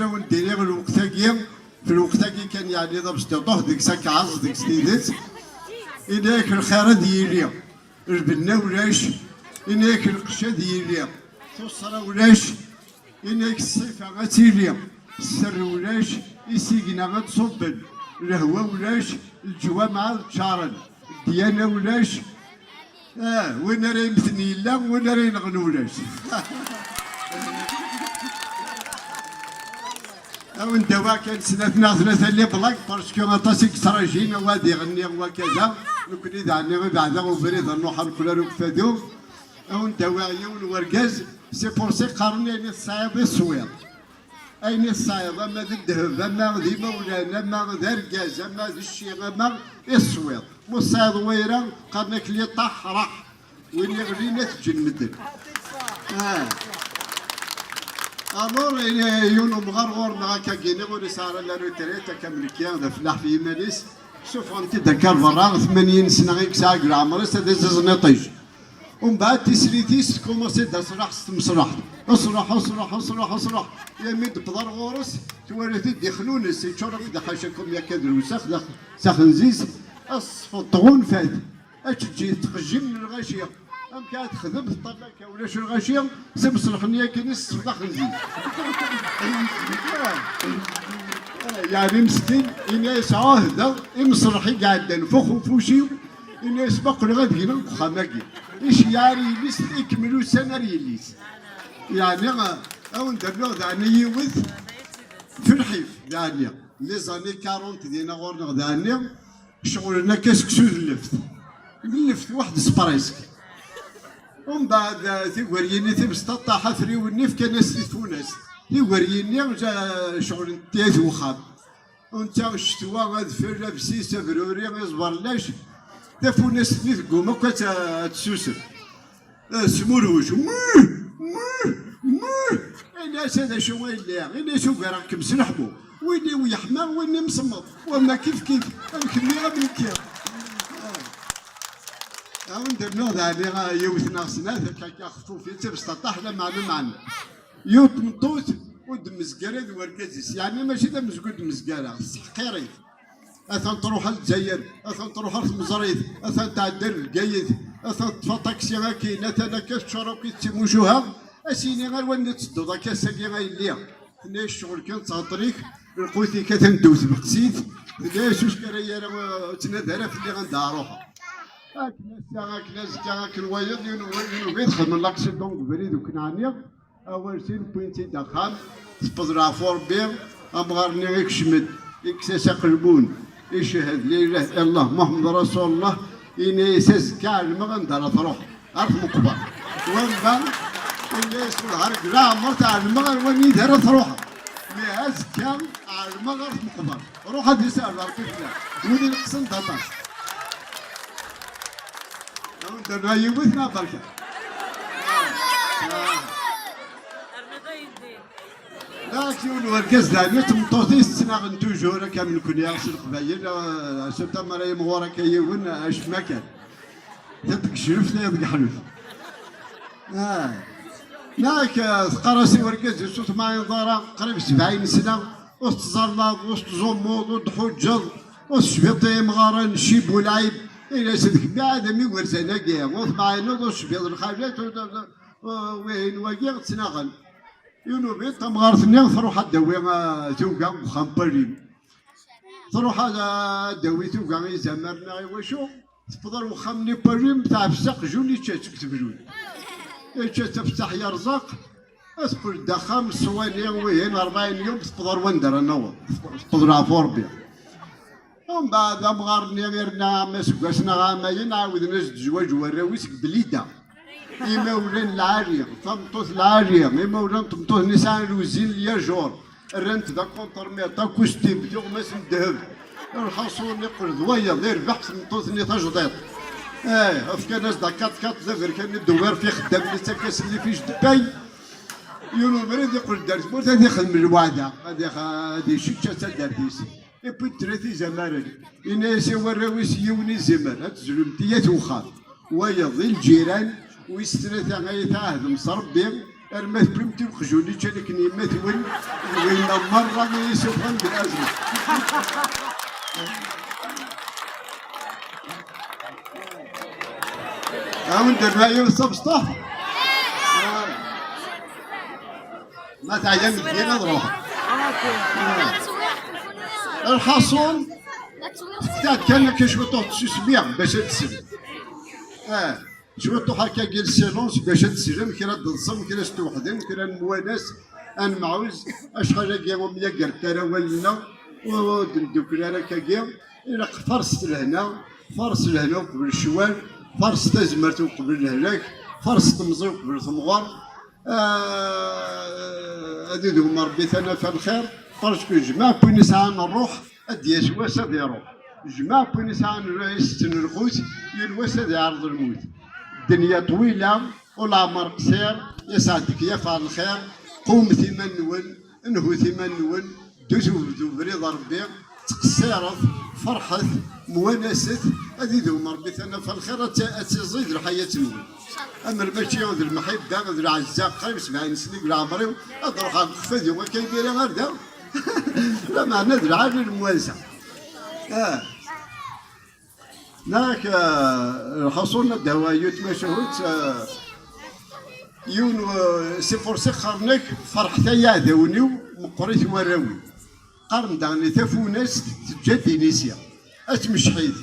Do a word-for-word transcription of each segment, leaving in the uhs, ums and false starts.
Ad wen-d-iniɣ lweqt-agi, f lweqt-agi kan, yeɛni d abesṭuṭuḥ deg-s, ad k-ɛaẓ deg-s tidet. Ini-ak lxir ad yili, lbenna ulac. Ini-ak lqecc ad yili, tuṣṣra ulac. Ini-ak ṣṣifa ad tili, sser ulac. Isigna ad ṣubben, lehwa ulac. Leǧwameɛ ad ččaren, ddyana ulac. Ah, win ara yemmten yella, win ara yenɣen ulac. Awen-d-awiɣ kan snat neɣ tlata les blagues, parce que aṭas i yettrajin, wa ad iɣenni, wa kada. Nekkni daɛni ibeɛda ubrid ad nruḥ ad neqqel ar ukfadu. Awen-d-awiɣ yiwen n wergaz, c'est pour ça qqaren ayen i tesɛiḍ i teswiḍ. Ayen i tesɛiḍ, ama d ddheb, ama d imawlan, ama d argaz, ama d cci, ama i teswiḍ. Ma ur tesɛiḍ wayra, qqaren-ak li ṭaḥ, raḥ. Win yeɣlin ad t-ǧǧen medden. Ah. Alors, eh, yiwen umɣar ɣur-neɣ akka gini, ur yesɛi ara la retraite, akka am nekki, d afellaḥ f yiman-is, suffɣen-t-id akka ar berra, tmanyin sna i yesɛa deg leɛmer-is, ad iẓiẓen iṭij. Umbeɛd tislit-is tkumaṣi-d asraḥ s tmesraḥt. Asraḥ, asraḥ, asraḥ, asraḥ. Yami d-tewweḍ ar ɣur-s, twala-t-id ixnunes, yeččur akk d ḥaca kum yakka d lewsex, d ax-, d axenziz, ad s-tesfeḍ tɣunfa-t. Ad teǧǧi tqejjim n lɣaci. Amek ara texdem teṭṭalak ulac lɣaci, s imesreḥ-nni akken i s-tesfeḍ axenziz. Yeɛni meskin, ini-as ɛuhdeɣ imesreḥ i iɛeddan f uxenfuc-iw, ini-as ma qqleɣ ad gneɣ deg uxxam-agi. Iceyyeɛ ar yelli-s, ikemmel ussan ar yelli-s. Yeɛni, a wen-d-rnuɣ daɛni yiwet, f lḥif, daɛni. Les années quarante dina ɣur-neɣ daɛni, ceɣlen akka seksu d lleft. D lleft weḥd-s presque. Umbeɛd, eh, tigeryin-nni tibesṭaṭ, afriwen-nni fkan-as di tfunast. Tigeryin-nni, eh, ceɣlent-t i wexxam. U netta ccetwa, adfel, absis, abruri, iẓberlac, tafunast-nni tegguma akk ad tt-, ad tessusem. Eh, smurwec. Wih! Wih! Wih! Ini-as: "A d acu ay lliɣ?" Ini-as: "Ugareɣ-kem s leḥmu. Win-iw yeḥma, win-im semmeḍ. Wamma kif kif, am kemmi am nekki." Ah. Awen-d-rnuɣ daɛni, ah, yiwet neɣ snat, akka, akka xfufit, tabesṭaṭ, aḥla meɛna meɛna. Yiwet tmeṭṭut ur d-mezgar d wergaz-is, yeɛni mačči d amezgun d-mezgareɣ, tesseḥqir-it. Atan truḥ ar Lezzayer, atan truḥ ar tmeẓrit, atan tɛedda ar Bgayet, atan teṭṭef aṭaksi akkin, atan akka teččur akk d timucuha. As-yini ar wanna i tettedduḍ akka ass-agi a yelli? Tenna-yas: "Ccɣel kan d tɣeṭṭen-ik, lqut-ik atan ddew tbeqsit." Tenna-yas: "Ur skara ara, ur ttnadi ara fell-i anda ara ruḥeɣ." Akken ass-a, akken azekka, akken wayeḍ, yiwen, yiwen ubrid xedmen l'accident deg ubrid ukken ɛniɣ. Awal sin, wwin-tt-id axxam, tewweḍ leɛfu Rebbi, amɣar-nni ikcem-d, ikkes-as aqelmun, icehhed la ilaha illallah Muḥemmed Rasulullah, ini-as: "Azekka ɛelmeɣ anda ara truḥ, ar tmeqbert." Wamba, ini-as: "Wellah ar deg leɛmer ɛelmeɣ ar wanida ara truḥeḍ, mi azekka ɛelmeɣ ar tmeqbert. Ruḥ ad isahel Rebbi fell-ak." Wid ineqsen d aṭas. Awen-d-rnuɣ yiwet neɣ berka? Dak yiwen wergaz daɛni d tmeṭṭut-is ttnaɣen toujours akka am nekni, s Leqbayel, ah, surtout ma ara yimɣur akka yiwen, ah, acemma kan. Tiṭ deg ccrif, tiṭ deg ḥluf. Ah. Dak, ah, teqqar-as i wergaz-is: "Ur tmeɛɛineḍ ara, qrib sebɛin sna, ur tettẓallaḍ, ur tettẓummuḍ, ur d-tḥuǧǧeḍ, ur tecbiḍ i yimɣaren, ccib u lɛib." Ini-as: "D kemmi ɛad am igerzan-agi, ur tmeɛɛineḍ, ur tecbiḍ lxalat, ur, ur, ur, wihin wagi ttnaɣen." Yiwen ubrid, tamɣart-nni truḥ ad d-tawi, ah, tuga deg uxxam n Palim. Truḥ ad, ad d-tawi tuga i izamaren neɣ i wacu, tewweḍ ar wexxam-nni n Palim, teɛfes aqjun, ičča-tt deg tebrut. Ičča-tt afettaḥ yerẓaq, teqqel-d axxam, ṣṣwani, wihin, rebɛin yum, tewweḍ ar wanda ara naweḍ, tewweḍ leɛfu Rebbi. Umbeɛd amɣar-nni irna am aseggas neɣ ɛamayen, ɛawden-as-d zzwaǧ warraw-is deg Blida. Imawlan lɛali, tameṭṭut lɛali, imawlan n tmeṭṭut-nni sɛan lwezin n lyajur, rran-t d akuntermiṭ, akustim, tuɣmas n ddheb. Lḥaṣun, iqqel d wayeḍ, irbeḥ s tmeṭṭut-nni tajdiṭ. Eh, fkan-as-d akaṭkaṭ d aberkan i d-uwir f ixeddam-nni, ttak-asen lifij d pay. Yiwen ubrid iqqel-d ar tmurt ad ixdem lweɛda, ad ix-, ad icečč taddart-is. Et puis tlata izamaren, yenna-yas i warraw-is: "Yiwen izimer, ad tezlem tiyat uxxam, wayeḍ i lǧiran, wis tlata ay tɛahdem s Rebbi, Arma tewwim-d i uqjun-nni ččan akken yemma-twen, d winna merra i yi-isuffɣen deg lɛezma. Awen-d rnu yiwet s abesṭuḥ. Ma teɛyam deg-i ad ruḥeɣ. Lḥaṣun, fket-aɣ-d kan akka cwiṭuḥ n tsusmi bac ad teslem. Ah, cwiṭuḥ akkagi n silence bac ad teslem, kra ad d-teḍsem, kra ad s-tweḥdem, kra ad nemwanas, ad nemɛuz, acḥal-agi ur myagret ara awal-nneɣ, ur d-neddukel ara akkagi. Ilaq faṛset lehna, faṛset lehna uqbel ccwal, faṛset tazmert uqbel lehlak, faṛset temẓi uqbel temɣer. Ah, ad idewwem Ṛebbi tanafa n lxir, parce que jmaɛ n win yesɛan ṛṛuḥ ad d-yas wass ad iṛuḥ. Jmaɛ n win yesɛan isetten lqut, yal wass ad iɛreḍ lmut. Ddenya ṭwila, u leɛmer qṣir, yesɛeddik yaf ɣer lxir. Qewmet iman-nwen, nhut iman-nwen, ddut u bdu ubrid a Ṛebbi, ttqeṣṣiret, ferḥet, mwanaset, ad idewwem Ṛebbi tanafa n lxir, ad tt-, ad tiẓid lḥayat-nwen. Amer mačči d lemḥibba, d lɛezza, qrib sebɛin snin deg leɛmer-iw, ad ruḥeɣ deg uxfad-iw akka imir-a ar da. Lameɛna d lɛali lemwansa. Ah. Neɣ, ah, lḥaṣun ad d-awa yiwet tmacahut, ah, yiwen, ah, si fursi qqaren-ak: "Ferḥet ay iɛdawen-iw, meqqrit warraw-iw." Qqaren daɣen i tafunast teǧǧa-d inisi. Atmecḥit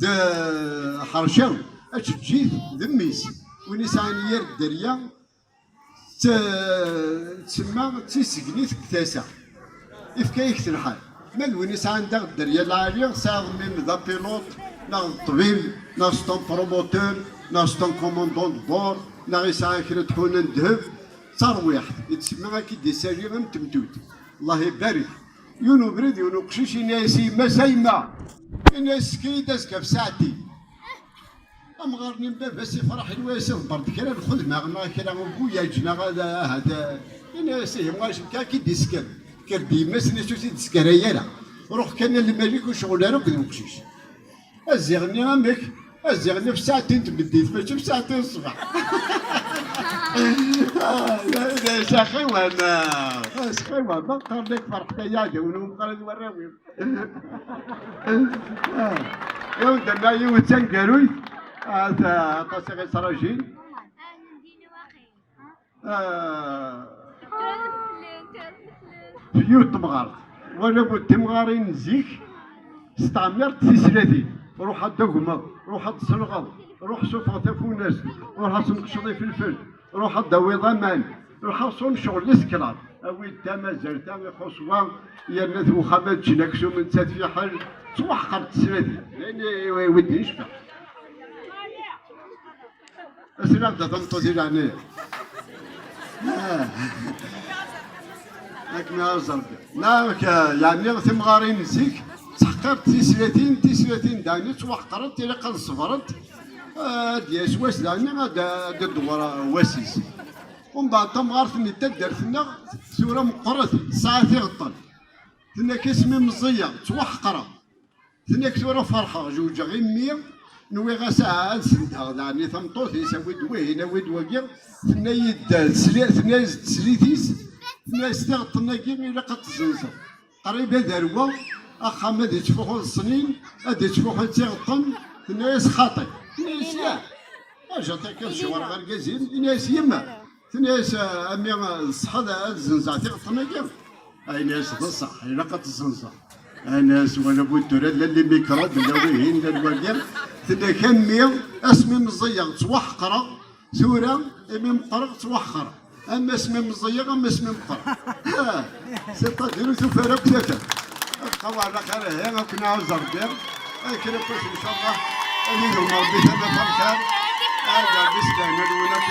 d ḥerca, ačeǧǧit d mmi-s. Win isɛan yir dderya, t-, tsemma d tissegnit deg tasa. Ifka-yak-t lḥal. Ma d win isɛan daɣ dderya lɛali, tesɛiḍ mmi-m d apiloṭ, neɣ d ṭṭbib, neɣ c'est un promoteur, neɣ c'est un commandant de bord, neɣ isɛa kra n tḥuna n ddheb, d tarwiḥt, yettsemma ad k-id-isali am temtut. Allah ibarek. Yiwen ubrid, yiwen uqcic, ini-as i yemma-s: "A yemma," ini-as, "ssken-iyi-d azekka ɣef ssaɛtin." Amɣar-nni n baba-s ifreḥ, inwa-yas: "Iḍebber-d kra n lxedma neɣ kra n ubuyaǧ neɣ ad, ahat, eh." Ini-as: "Ihi, muɛac nekk ad k-id-isken." Kker-d yemma-s, ini-as: "Ur t-id-skaray ara. Ruḥ kan a lmalik, ur cɣel ara akked uqcic." Aziɣ-nni amek? Aziɣ-nni f ssaɛtin n tmeddit, mačči f ssaɛtin n ṣṣbeḥ. Ah, la, la, s axiwan, ah, s axiwan, ma qqaren-ak ferḥet ay iɛdawen-iw, meqqrit warraw-iw. Ah, iw d-tenna yiwet taneggarut, ah, ta-, aṭas i ɣ-ittṛajin. Ah, f yiwet temɣart. Wala bu timɣarin n zik, s tɛemmirt tislatin. Ruḥ ad d-tagmeḍ, ruḥ ad d-tselɣeḍ, ruḥ suffeɣ tafunast, ruḥ ad tneqceḍ ifelfel, ruḥ ad d-tawiḍ aman, ruḥ ad ṣun ccɣel isekran. Awi-d tamazart-a ixuṣ wa, yerna-t wexxam ad ččen aksum nettat fiḥel, ttwaḥqert teslatin. D ayen i, i, i wi d-yecfa. Asla da tameṭṭut i leɛnaya. Ah. Akken ara ẓerbi. Neɣ, yeɛni timɣarin n zik, ttḥeqqirent tislatin, tislatin daɛni ttwaḥqrent, ilaq ad ṣebrent. Ad d-yas wass daɛni, ad, ad d-dewwer wass-is. Umbeɛd tamɣart-nni n taddart-nneɣ, tura meqqret, tesɛa tiɣeṭṭen. Tenna-k: "Asmi meẓẓiyeɣ, ttwaḥqreɣ." Tenna-k: "Tura ferḥeɣ, jewǧeɣ i mmi, nwiɣ-as ad sendheɣ daɛni tameṭṭut-is, awi-d wihin, awi-d wagi." Tenna-yi-d tesli-, tenna-yas-d teslit-is, tenna-yas: "Tiɣeṭṭen-agi ilaq ad tt-tezzenzeḍ. Qrib ad rweɣ, axxam ad ittfuḥu d ṣṣnin, ad ittfuḥu d tiɣeṭṭen." Tenna-yas: "Xaṭi." Tenna-yas: "Yah." Ajat akka ad cewreɣ argaz-im, ini-as: "Yemma," tenna-yas, "a mmi, d ṣṣeḥ ad, ad zenzeɣ tiɣeṭṭen-agi?" Ini-as: "D ṣṣeḥ, ilaq ad tt-zenzeɣ." Ini-as: "Wala bu tura, llan les microbes, llan wihin, llan wagi." Tenna-k: "A mmi, asmi meẓẓiyeɣ ttwaḥqreɣ, tura imi meqqreɣ ttwaḥqreɣ. Am asmi meẓẓiyeɣ, am asmi meqqreɣ." C'est-à-dire ur tufi ara akk tafat. Ad tqaw ɛla xir, ihi, ad ken-iɛuzz Ṛebbi. Akken akk, incallah, ad idum Ṛebbi tama f lxir. Ad Ṛebbi s lehna-nwen akk.